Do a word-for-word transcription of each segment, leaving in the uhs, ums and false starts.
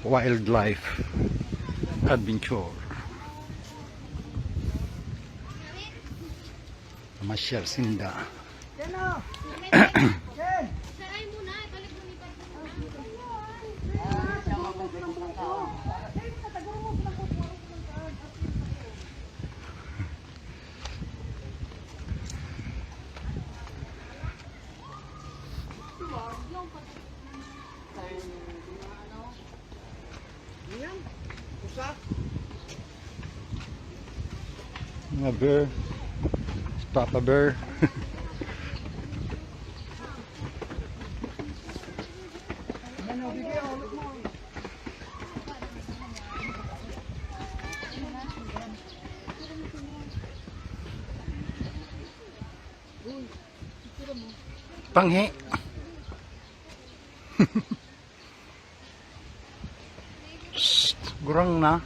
Wildlife adventure. Masyal sinda. Mga bear. Si Papa Bear. Panghi. Psst, gurang na.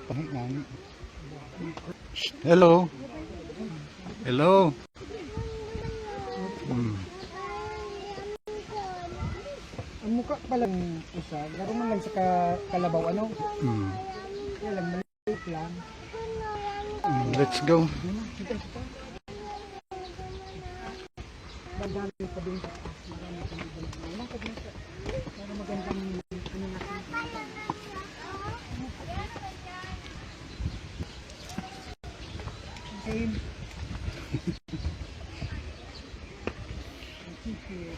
Panghi na. Psst, hello. Hello. Hmm. Ang mukha pa lang isa, garo man lang sa ka-, kalabaw, ano? Hmm. Kaya lang, maliit lang. Hmm, let's go. Yun na, kita, kita. Madami pa din sa taas, marami pa din. Lakad na siya. Para magandang, ano natin. Same. Thank you.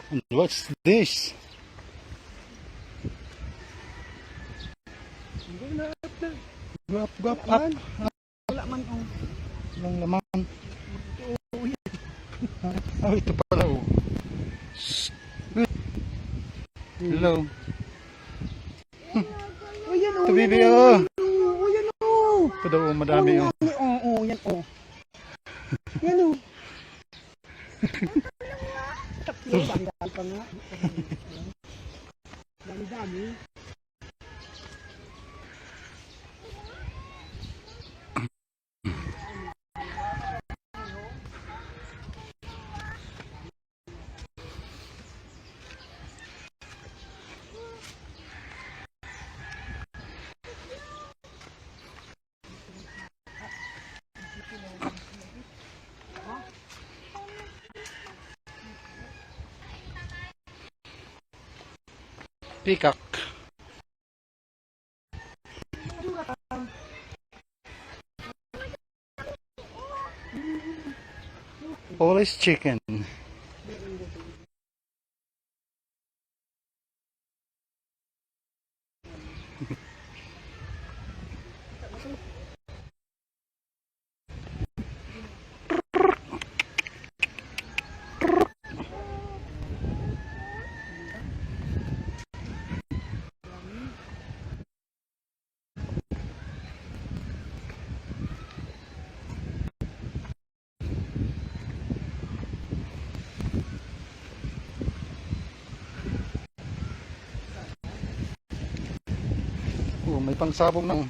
And what's this? Gwap, gwap, ah. Wala man, oh. Walang laman. Oh, ito pala, oh. Shh. Hello. Oh, yan, oh. Ito, baby, oh. Oh, yan, oh. Ito daw, oh, madami, oh. Yan, oh, oh, yan, oh. Yan, oh. Tatlo, ang dami pa nga. Dami-dami. Peacock. Polish chicken. Oh, may pangsabong na.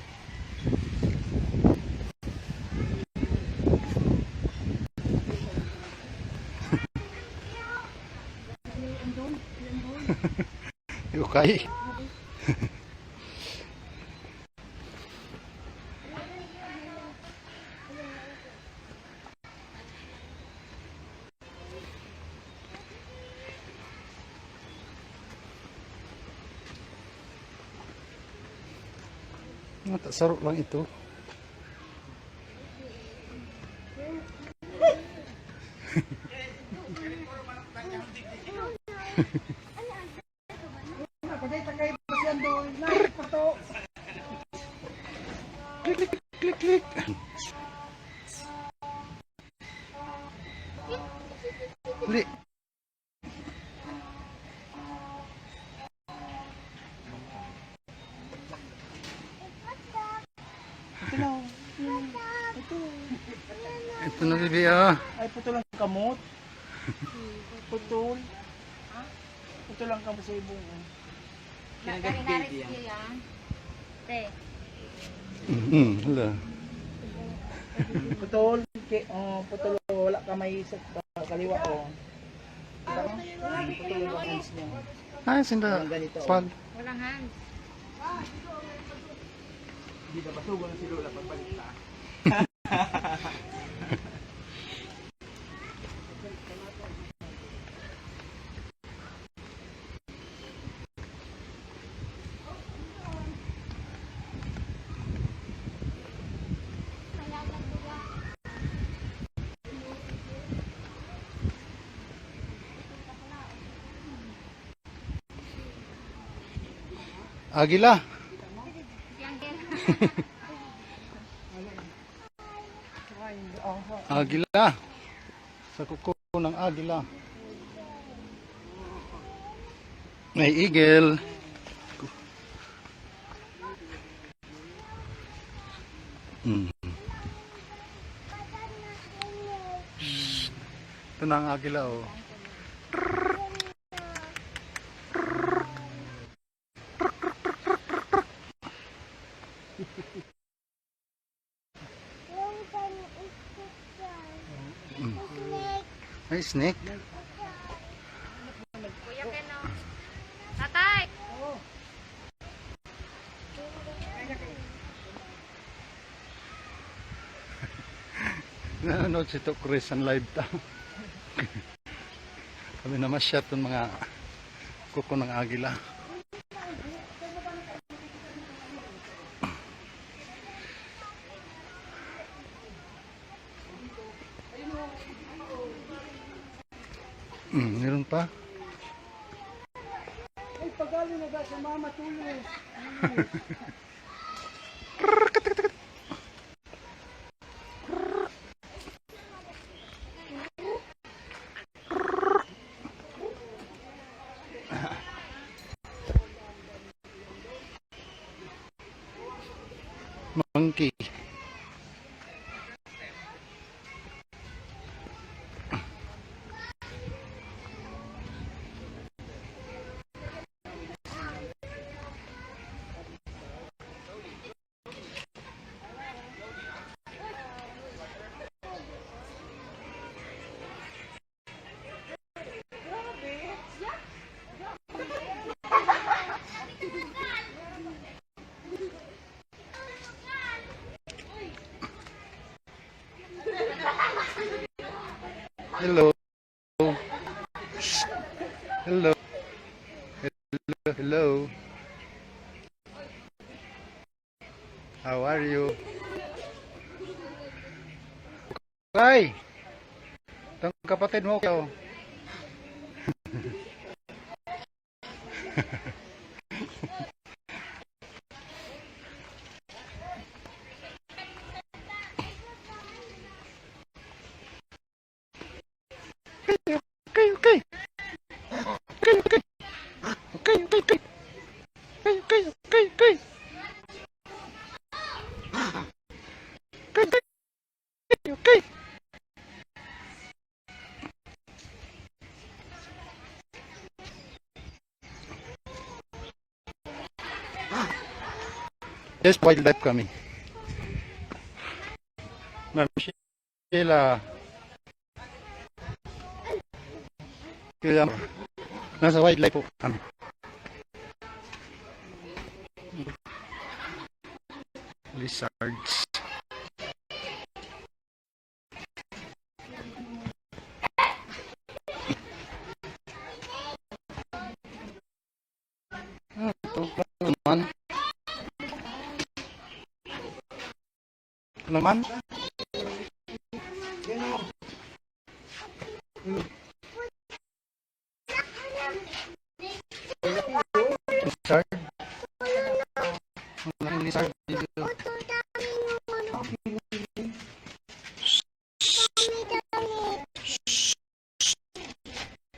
Okay. Mata, saro lang ito. Klik, klik, klik, klik. Klik. Ano, bibi, ah? Ay, putol ang kamot. Putol. Putol ang kamot sa ibong, oh. Kinagat baby yan. Te. Mm, hala. Putol, ki-, oh, putol, wala ka may sa kaliwa, oh. Kita mo? Putol yung hands niya. Ah, sinda. Walang ganito, oh. Pag Walang hands. Hindi na basugo na si Lola pagpalit na. Agila. Agila. Sa kuko ng agila. May eagle. Hmm. Ito na ang agila, oh. Ay, snake. Kuya Ken, oh. Tatay! Nanonood si Tok Chris ang live ta. Kami na masyat ng mga kuko ng agila. Hmm, meron pa. Ay, pagalo na ba sa mama, tuloy? Monkey. Hello. Hello. Hello, hello. How are you? Kay! Itong kapatid mo, oh. Okay, okay. Okay, okay. Okay, okay, okay. Okay, okay, okay, okay. Okay, okay. Okay. Yes, wildlife kami. Ma'am Sheila. Kaya, nasa wildlife po kami. Lizards. Ah, ito. Ano naman? Ano naman? Lizard. Ang laking lizard dito.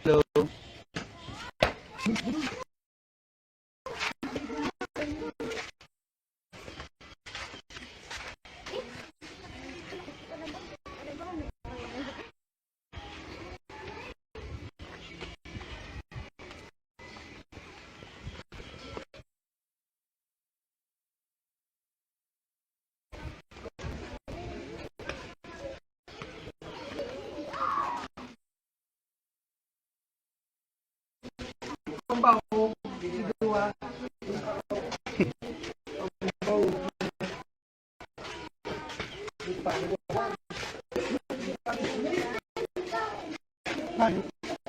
Hello. Pambaho, si Dua. Ay,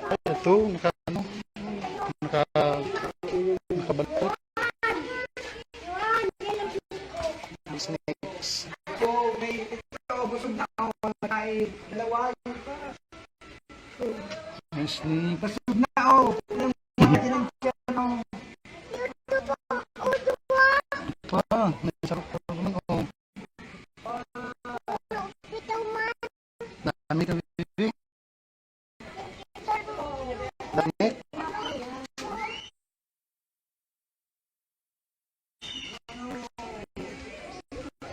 ay, ito, naka, ano, naka, nakabalot. Snakes. Oh, may ito, busog na ako. Ay, dalawa, yun pa. Ang snake. Busog na ako. Yung mga tinanong siya, ano. Pa, may sarap pa naman, oh. Dami ka, baby. Dami.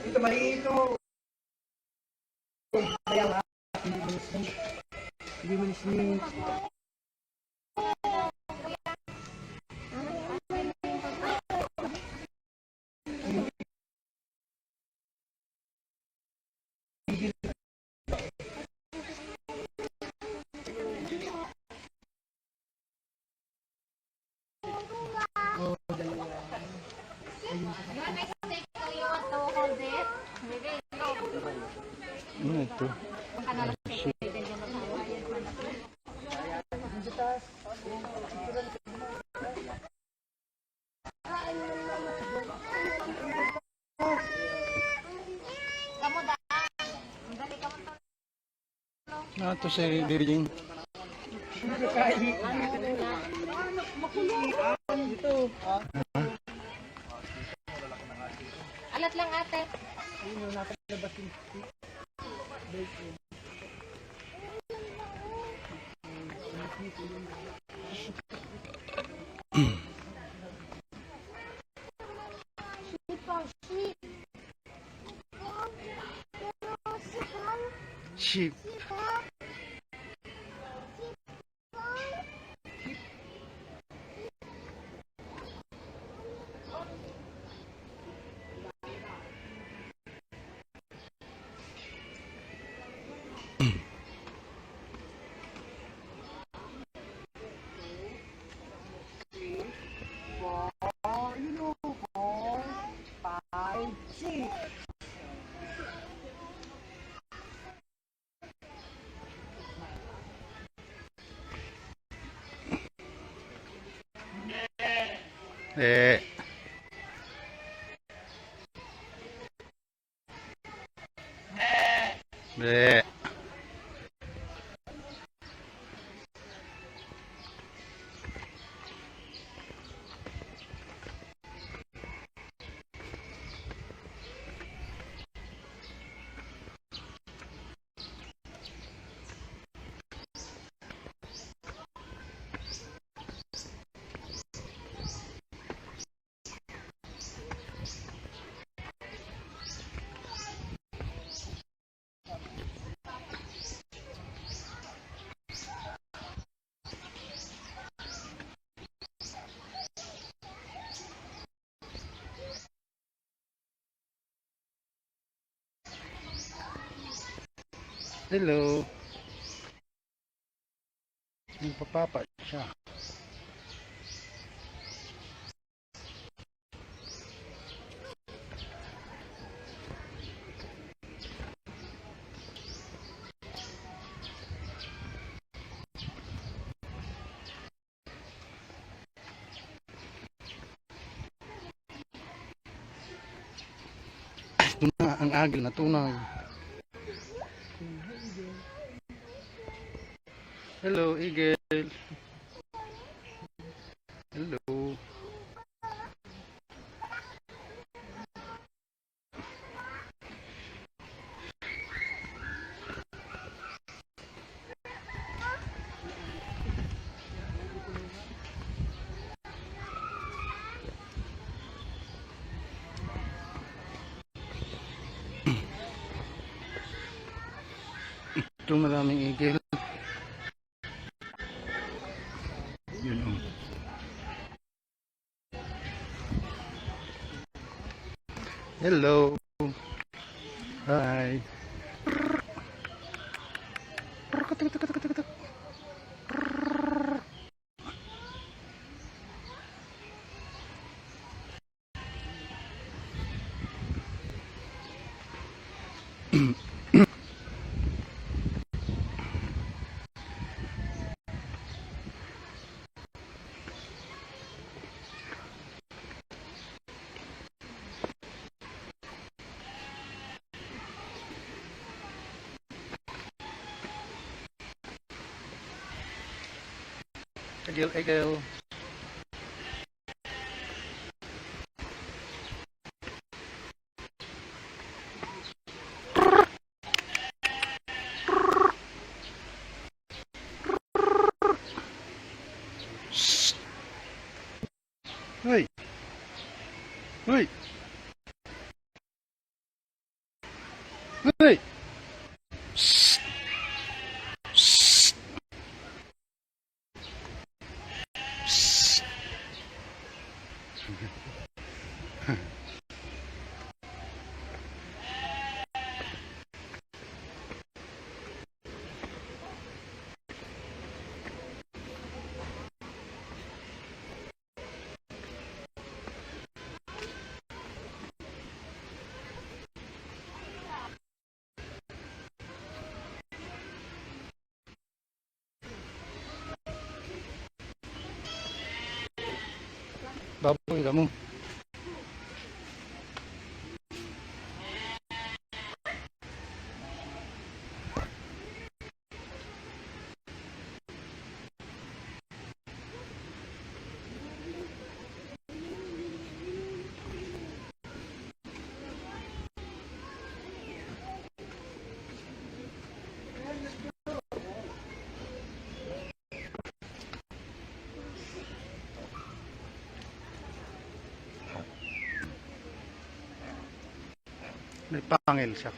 Ito, mali ito. Kaya nga, hindi mo ni-snake. Hindi mo ni-snake. Ano ito? Ah, ito si Baby Jing. Alat lang, ate. Sheep. Four, you know, four, five, six. Eh. Bleh. Hello. Nagpapapa siya. Ito na ang agil na tunay. Hello, eagle. Hello. Ito, maraming igil. Yun, oh. Hello. Hi. Egel, egel. Hoy! Hoy! Hoy! Psst! Psst! Psst! Baboy kamo. May pangil siya.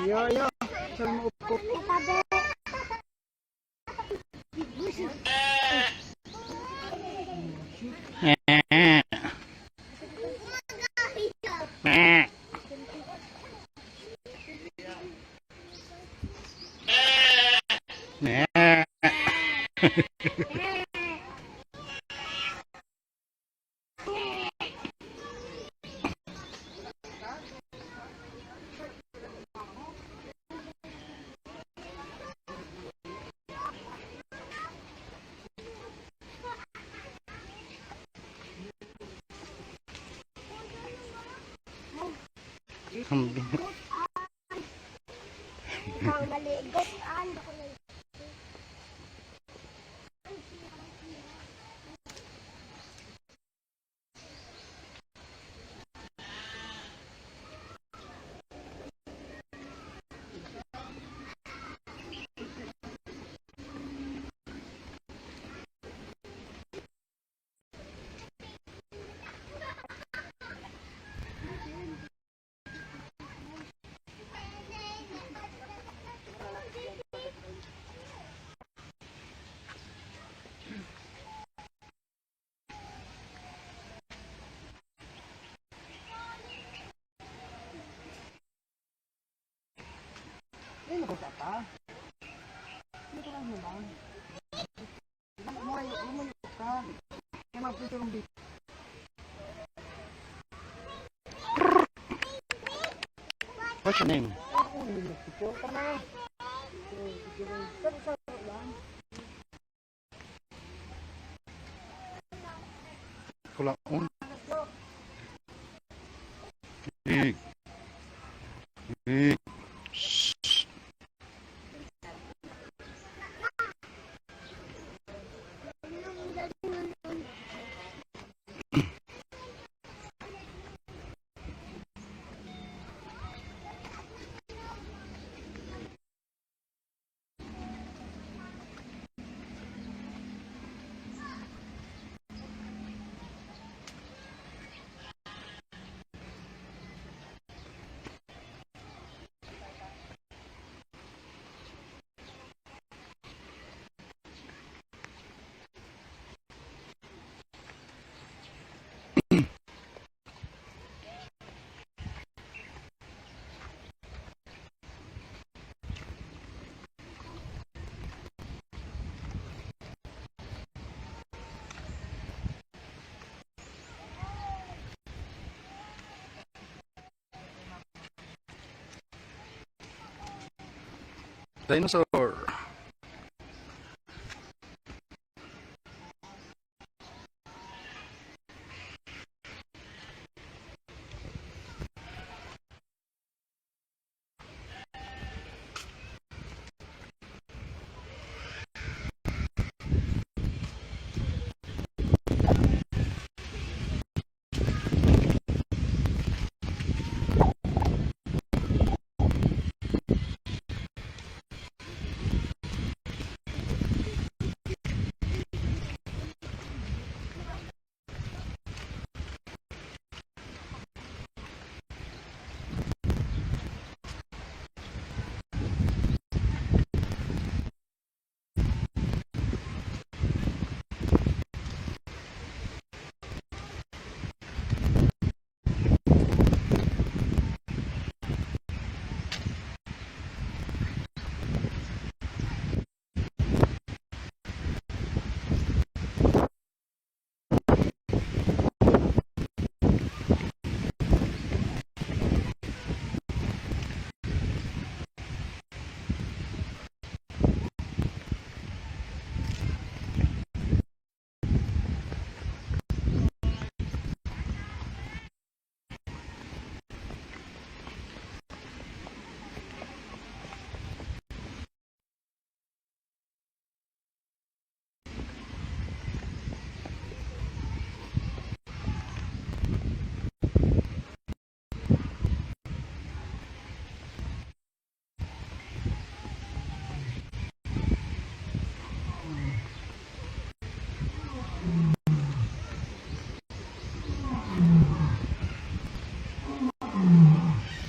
Iyo, iyo. Saan mo upo? Ang bin- Ay, naku, tata. Ano ka lang naman? Lumayo, lumayo ka. Kaya magpicture ng bit. What's your name? Ako, nagpicture ka na. Picture, picture. Saro-saro lang. Kulaon. Eh. Eh. Dinosaur.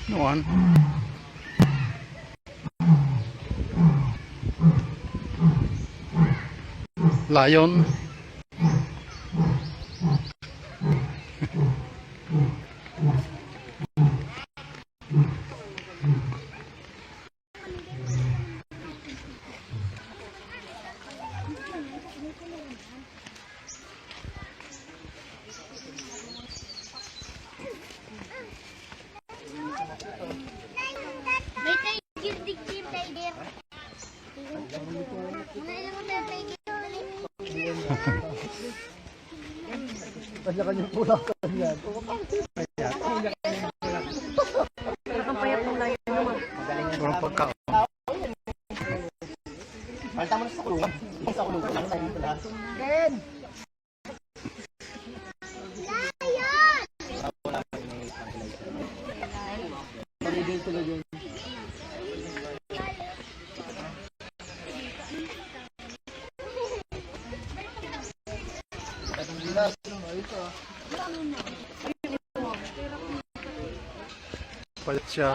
Nuan. Lion. May tiger, digdi yung tiger. Mga ilang na tiger. Kanya-kanyang pulakan yan. Puro pagkaon. Palta mo na sa kulungan. Sa kulungan. Sa kulungan. Payat siya.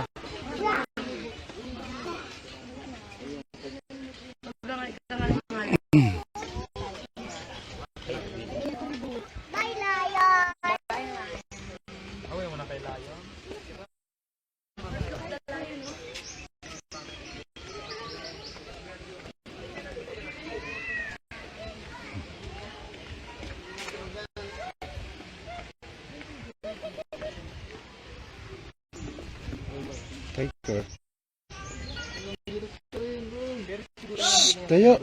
Tiger. Shh, tayo.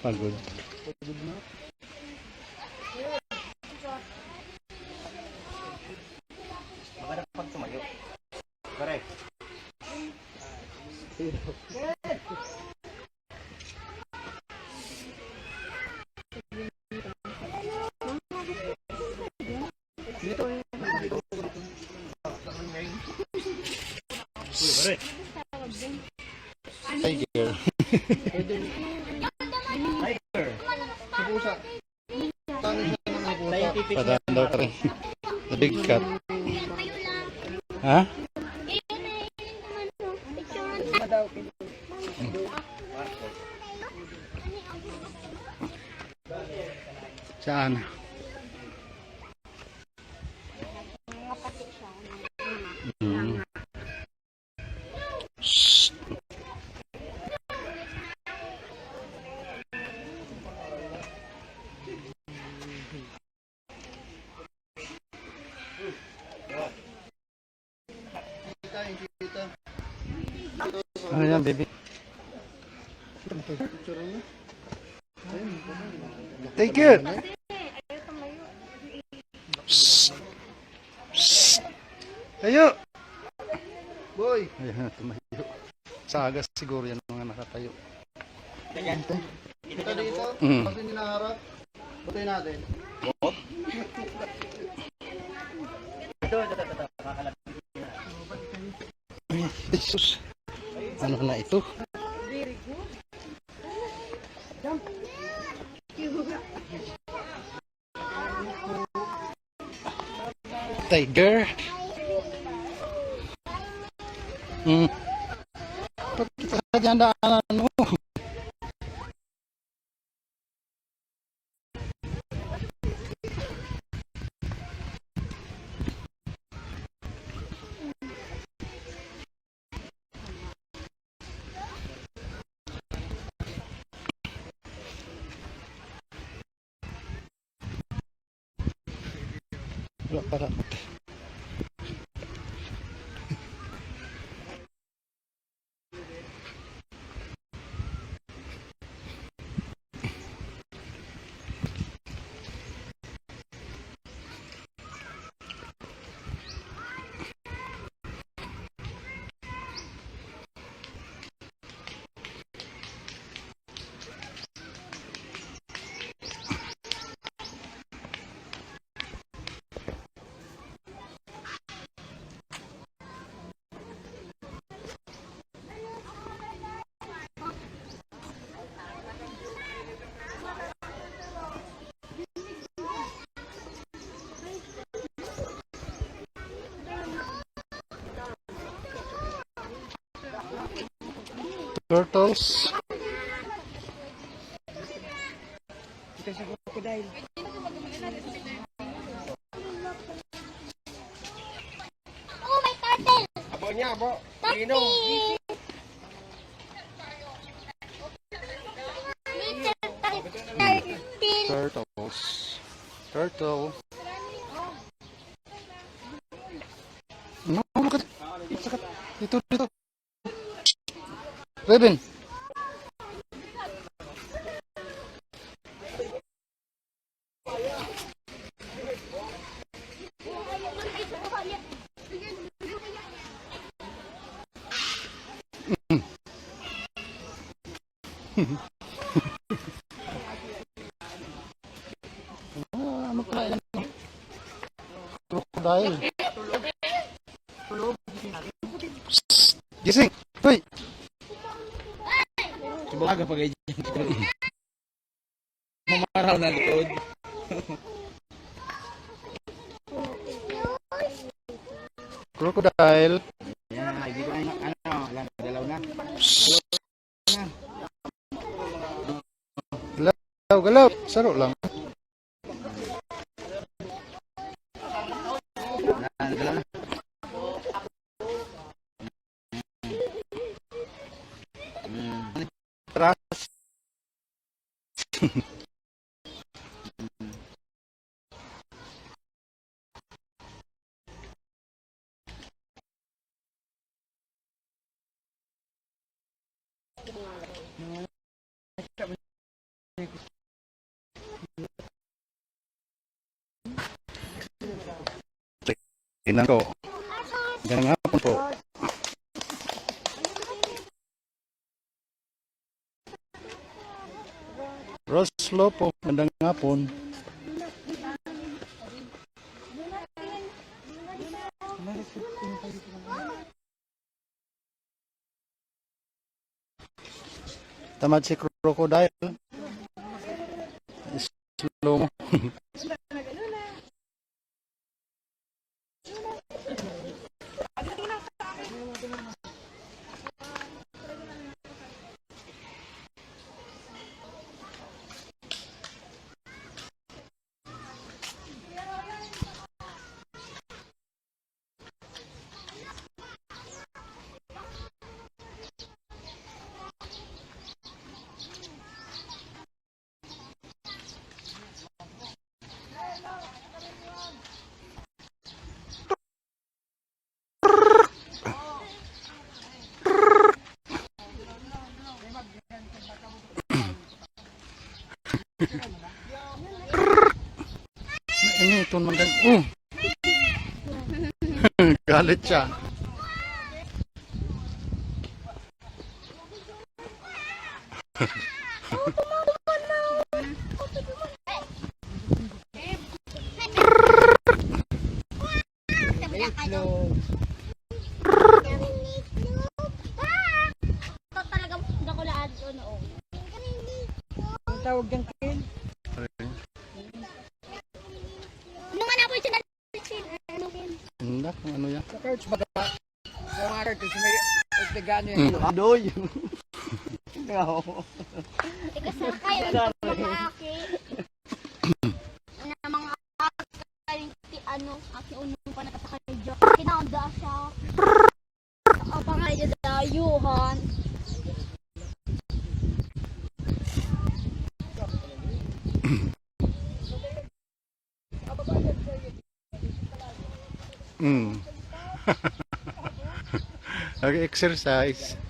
Pagod. Maganda pag tumayo. Correct. Tiger. Tiger. Padaan daw, pre. The big cat. Ha? Saan? Mm. Shh. Ano yan, baby? Take care. Psst. Psst. Tayo. Boy. Ayan, tumayo. Sa aga siguro yan mga nakatayo. Kita dito. Mm. Pag hindi naharap, buti natin. Jesus. Ano na ito? Tiger. Hmm. Ba't kita sa dyan daanan mo? Wala pa dapat. Turtles. Ito si crocodile. Oh, may turtle! Abo niya, abo. Turtle! Little turtle. Turtles. Turtle. No, look at, look at, dito, dito. Raven. Ah, ano pa yan? Crocodile. Psst, gising! Hoy! Aga pa kayo dyan. Mamaraw na likod. Crocodile. Yan, hindi ko ano, ano, wala, galaw na. Psst. Galaw, galaw. Saro lang. Atras. Tingnan ko. Magandang hapon po. Roslo po, magandang hapon. Tamad si Crocodile. Slow mo. Kung man gan-, oh! Galit siya. Ito talaga, dakulaan ko noon. Ang tawag dyan, Ken? Ano nga na po yung sinabi? Hindi, kung ano yan. Sa cards ba? Sa mga cards, may, may tigano yan. Hmm. Adoy. Oo. Teka, sa kayo, mga aki. Ano, mga aki, ano, aki, unong pa nagkasakay dyan. Kinaunda siya. Ang pangayo dayuhan. Mm. Nag-exercise.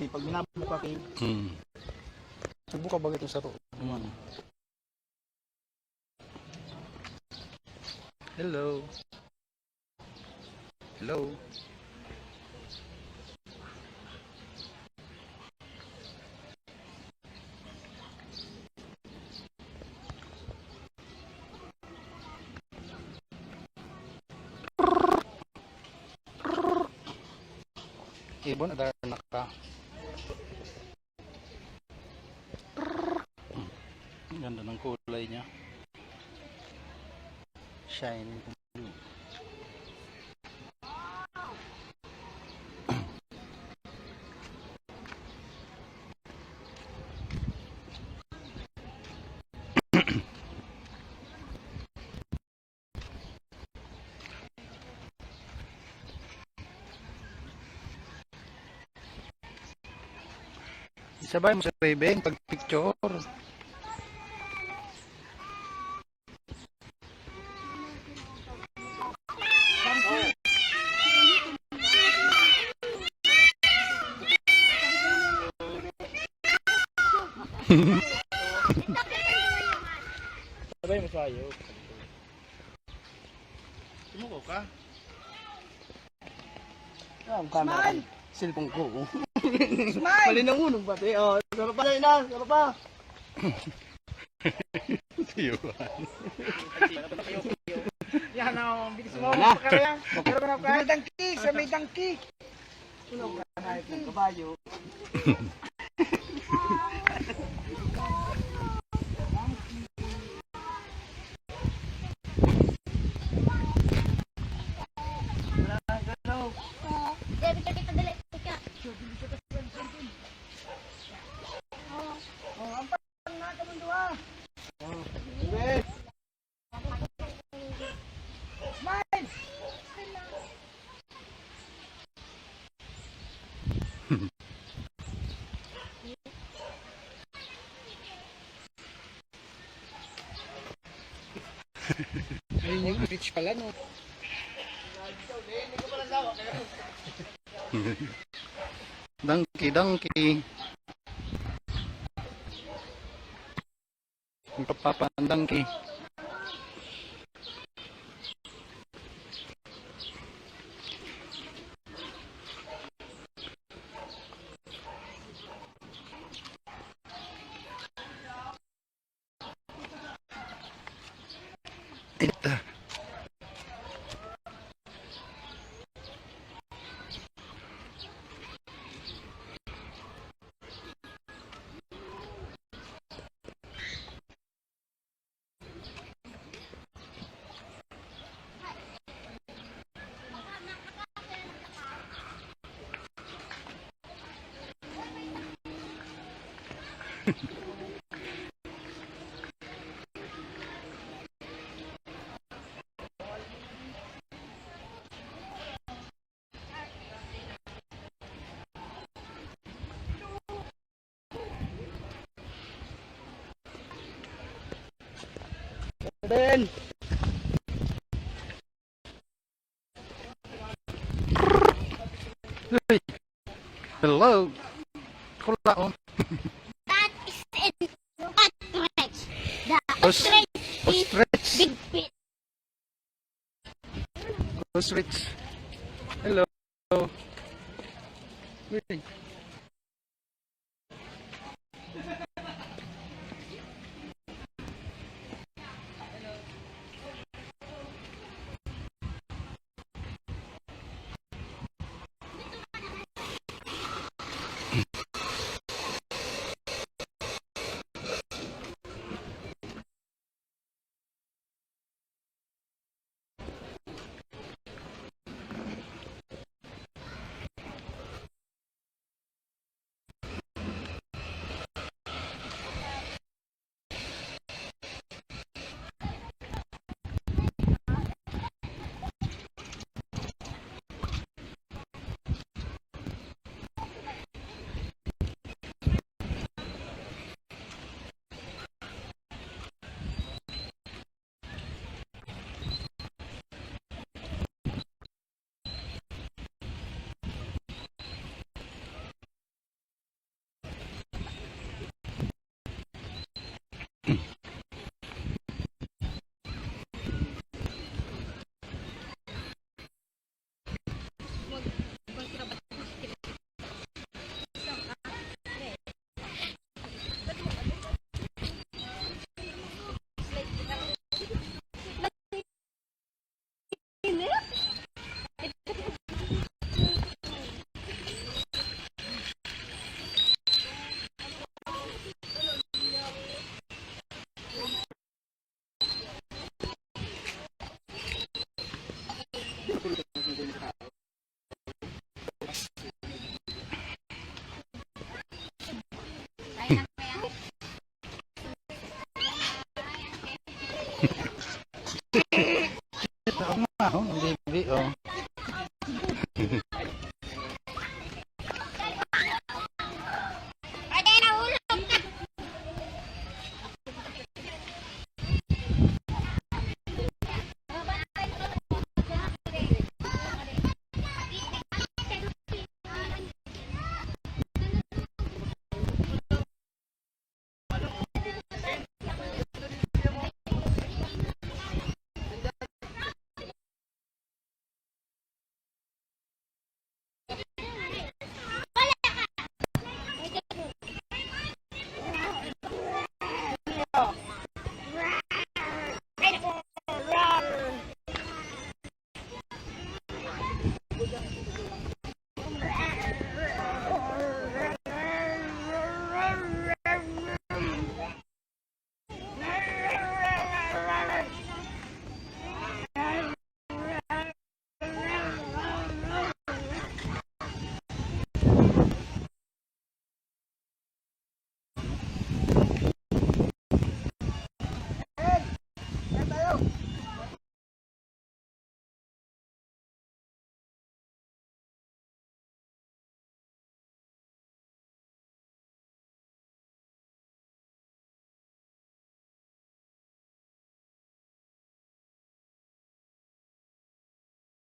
Pag hinabot ka, King. Hmm. Subukan ba itong saro? Ano? Hello. Hello. Ibon, adar na ka. Ang ganda ng kulay niya. Shiny blue. Isabay mo sa Ray-Ban pag picture. Sabay mo sayo. Sumuko ka? Ah, ang camera. Smile! Cellphone ko. Smile! Mali nang unong pati. Oh, sarap pa, sarap pa. Siyuhan. Yan, oh, bilis mo. Wala na. Pagkakaya. Pero ka na, Frank. May dangki, sa may dangki. Kabayo. Smile! Ayun yung beach pala, no? Donkey, donkey. Ang papapandang ki. Ben! Uy! Hello! Kulaon! That is an ostrich. The Os- ostrich is ostrich. Big fish. Ostrich. Hello. Uy.